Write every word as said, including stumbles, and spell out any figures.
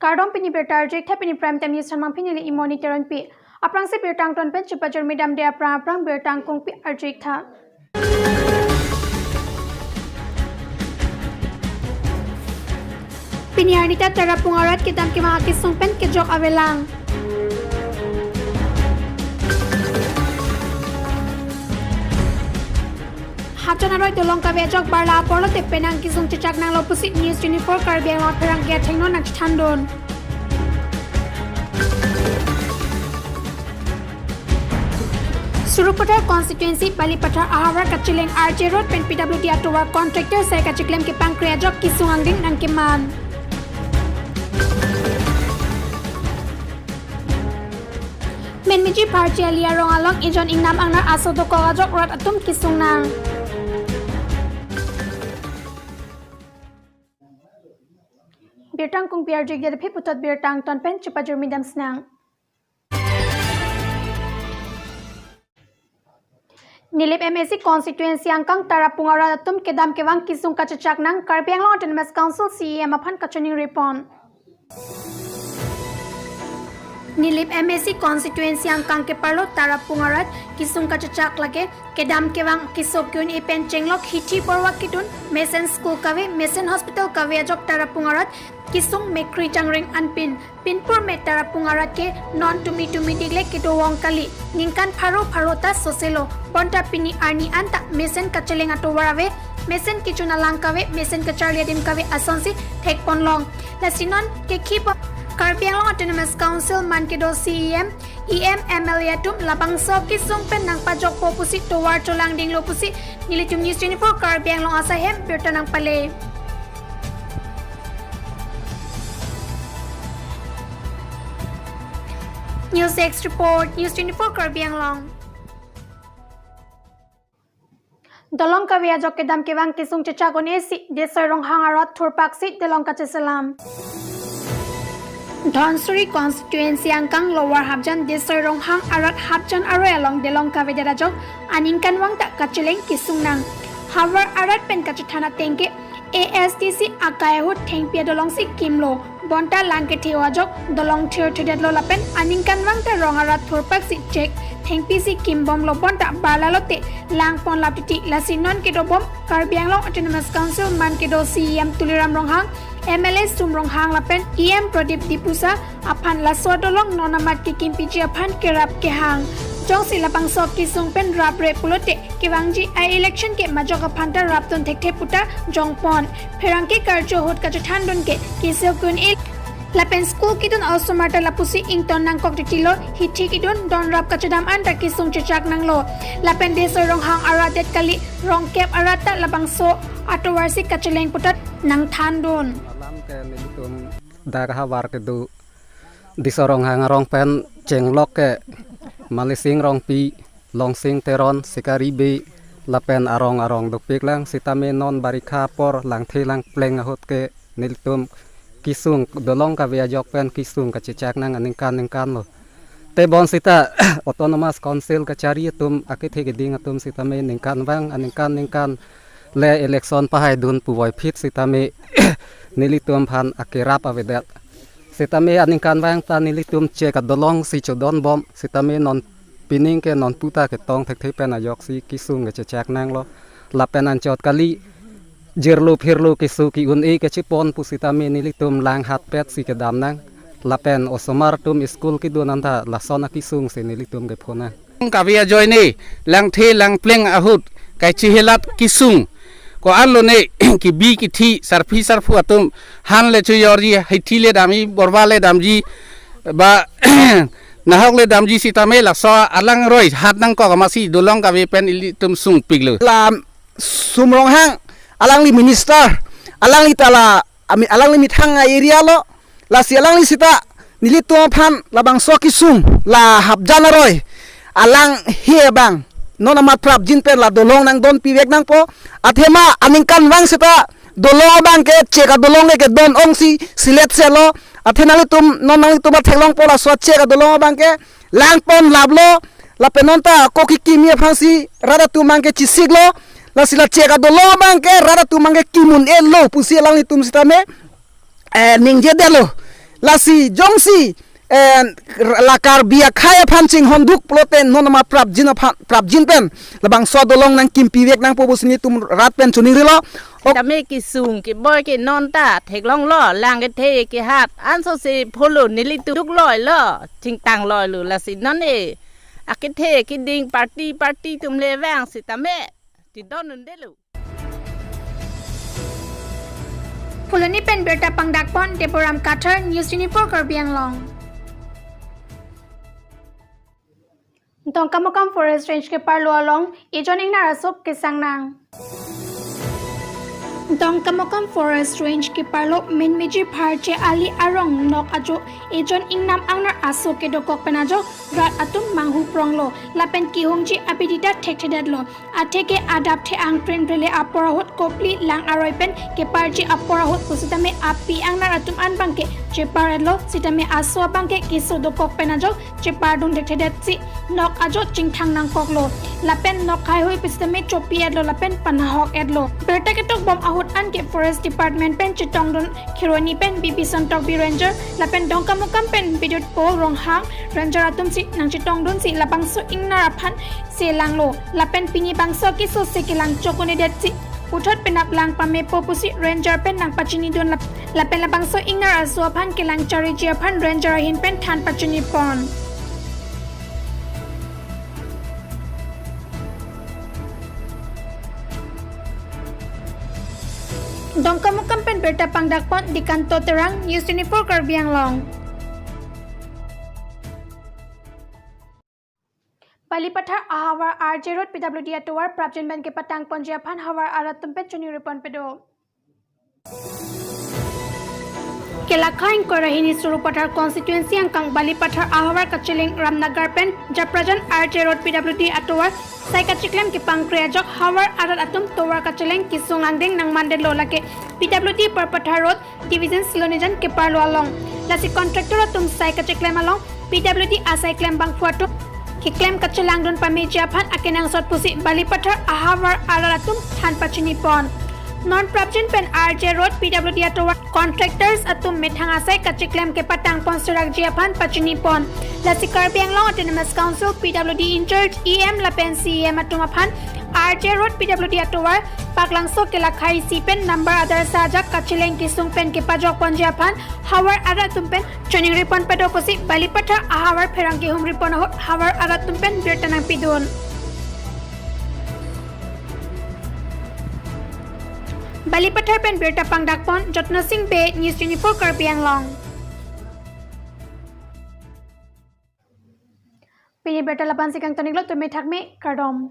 Kardom, pini birta arju-ik tha, pini Prime Time News thanmang pini neli Imoni Teronpi. Aphrangsi birta angton pen chepajirmi damde aphrang aphrang birta angkungpi arju-ik tha. Pini arni ta Tarapung arat kedam kevang akesung pen kejok avelang. Hapjan aroi dolong kave ajok barla apor lote penang kesung chechak nanglo pusi News twenty-four Karbi Anglong apherangke athengno nangchethandun. Sarupathar constituency Balipathar ahavar kacheleng R J Road pen P W D atovar contractor sai kachiklem kepangkre ajok kesung angdeng nangkeman. Menmeji Pharchi Ali arong along ejon ingnam angnar aso dokok ajok rat atum kesung nang. Birta angkungpi arju-ik det aphi, puthot birta angton pen chepajirmi damsinang. Nilip M A C constituency angkang Tarapung arat atum kedam kevang kesung kachechak nang Karbi Anglong Autonomous Council C E M aphan kachiningri pon. Nilip M A C constituency angkang keparlo Tarapung arat kesung kachechak lake kedam kevang keso ke-un-e pen chenglok hithi porwa kedun, mesen school kave, mesen hospital kave ajok Tarapung arat kesung mekri changring anpin. Pinpur me Tarapung arat ke non tumi tumi digle kedo vong kali. Ningkan pharo pharo ta soselo. Bonta pini arni anta mesen kacheleng atovar ave, mesen kechun alang kave, mesen kacharli adim kave asonsi thekponlong. Lasi non kekhi pon Karbi Anglong Autonomous Council man kedo C E M, E M, M L A atum labangso kesung pen nangpajokpo pusi tovar cholangdinglo pusi nelitum News twenty-four Karbi Anglong asai hem birta nangpale. News Desk Report, News twenty-four Karbi Anglong. Dolong kave ajok kedam kevang kesung chechak un-e si Desoi Ronghang arat thurpaksi dolong kacheselam. Dhansiri constituency angkang Lower Hapjan Desoi Ronghang arat hapjan aroi along dolong kavedet ajok aningkanvang ta kacheleng kesung nang. Havar arat pen kachethan ateng ke A S D C akai ahut thengpi adolongsi kimlo. Bonta lang kethe-o ajok dolong thirthudetlo lapen aningkanvang ta rong arat thurpaksi chek thengpisi kimbomlo, bonta barla lote langponlap titi. Lasi non kedobom Karbi Anglong Autonomous Council man kedo C E M Tuliram Ronghang, M L A Sum Ronghang lapen E M Pradip Diphusa aphan laso adolong non amat kekimpiji aphan kerap kehang. Jongsi labangso kesung pen rapre pulote kevangji a-election ke majok aphan ta rapdun thekthe puta jongpon. Pherangke karju ahut kachethandun ke kesung ke-un-e lapen school kedun osomar ta lapusi ington nangkok titilo, hithi kedun donrap kachedam anta kesung chechak nanglo. Lapen Desoi Ronghang arat det kali, rongkep arat ta labangso atovarsi kacheleng puta nangthandun. Alam ke nelitum dak havar kedo Desoi Ronghang arong pen chenglok ke Malising Rongpi, Longsing Teron, Sikari Bey, lapen arong arong dopiklang, sitame non barikha apor langthe langpleng ahut ke nelitum kesung dolong kave ajok pen kesung kachechak nang aningkan ningkanlo. Tebon sita Autonomous Council kachari atum akethe keding atum sitame ningkanvang aningkan ningkan le election pahaidun puvoiphit sitame nelitum aphan akerap avedet. Sitame aningkanvang ta nelitum chek adolongsi chodonbom, sitame non pining ke nonpu ta ketong thekthe pen ajoksi kesung kachechak nanglo. Lapen anchot kali jirlo phirlo kesung ke-un-e kachepon pusitame nelitum langhatpetsi kedam nang. Lapen osomar atum school kedun anta lason akesungsi nelitum kephonang. Kave ajoine langthe langpleng ahut kachehelat kesung ko-an lone kebi kethi sarpi sarpo atum han le choyorji, hithi le damji, borba le damji, ba nahok le damji sitame laso alang roi hat nangkok amatsi dolong kave pen ilitum sungpiklo. La Sum Ronghang, alangli minister, alangli ta la ami, alangli methang a-area lo, lasi alangli sita nelitum aphan labangso kesung la Hapjan aroi alangli abang non amat prapjin pen la dolong nangdonpivek nangpo. Athema aningkanvang sita dolong abang ke chek adolong ke kedon ongsi selet selo. Athe nanglitum, non nanglitum atheklongpo laso chek adolong abang ke langponlaplo. Lapen non ta kokikimi aphansi rat atum abang ke chesiklo. Lasi la chek adolong abang ke rat atum abang ke kim un-elo pusi alanglitum sitame, eh, ningjedetlo. Lasi jongsi, eh, la Karbi akhei aphan chinghon duk pulote non ma prapjin aphan, prapjin pen labangso adolong nangkimpi vek nangpo pusi nelitum rat pen choningrilo. Ok. Tame kesung keboi ke non ta theklonglo, lang kethe kehat ansose pholo nelitum duk loilo, chingtang loilo, lasi non e akethe keding party party atum le vang sitame tidon undelo. Phuloni pen birta pangdakpon Deboram Kathar, News twenty-four Karbi Anglong. Dongkamukam Forest Range keparlo along ejon ingnar aso kesang nang. Dongkamukam Forest Range keparlo Menmeji Pharche Ali arong nok ajo ejon ingnam angnar aso kedokok pen ajok rat atum manghu pronglo lapen kehungji abidi ta thekthedetlo. Atheke adap the-ang prinprele apor ahut kopli lang aroi pen keparji apor ahut pusitame api angnar atum an abangke chepar-etlo, sitame aso abangke keso dokok pen ajok chepardun thekthedetsi nok ajo chingthang nangkoklo. Lapen nok haihui pusitame chopi-etlo lapen panahok-etlo. Birta ketokbom ahut anke Forest Department pen chetongdun Kheroni pen B B Santokbi Ranger lapen Dongkamukam pen Bidut Paul Ronghang Ranger atumsi nangchetongdunsi labangso ingnar aphan selanglo. Lapen pini bangso keso si kelang chokune detsi puthot penap lang pamepo pusi Ranger pen nangpachinidun lap-, lapen labangso ingnar aso aphan kelang chariji aphan Ranger ahin pen than pachinipon. Dongkamukam pen birta pangdakpon Dikanto Terang, News twenty-four Karbi Anglong. Balipathar ahavar R J Road P W D atovar prapjin pen kepatangponji aphan havar arat atum pen choningripon pedo. Kelakhai ingkoi ra hini Sarupathar constituency angkang Balipathar ahavar kacheleng Ramnagar pen Japrajan R J Road P W D atovar sai kacheklem kepangkre ajok havar arat atum tovar kacheleng kesung angdeng nangmandetlo, lake P W D Parpathar Road Division Silonijan keparlo along. Lasi contractor atum sai kacheklem along P W D asai klembangphu atum keklem kachelangdun pameji aphan akenangsot pusi Balipathar ahavar arat atum than pachinipon. Non prapjin pen R J Road P W D atovar contractors atum methang asai kacheklem kepatangpon serakji aphan pachinipon. Lasi Karbi Anglong Autonomous Council P W D in-charge E M lapen C E M atum aphan R J Road P W D atovar paklangso kelakhai isi pen number adarsa ajak kacheleng kesung pen kepajokponji aphan havar arat atum pen choningripon pedo pusi Balipathar ahavar pherangke humripon ahut havar arat atum pen birta nangpidun. Balipathar pen birta pangdakpon Jotno Sing Bey, News twenty-four Karbi Anglong. Pini birta la-ansi kangton-iklo, tumi thakme, kardom.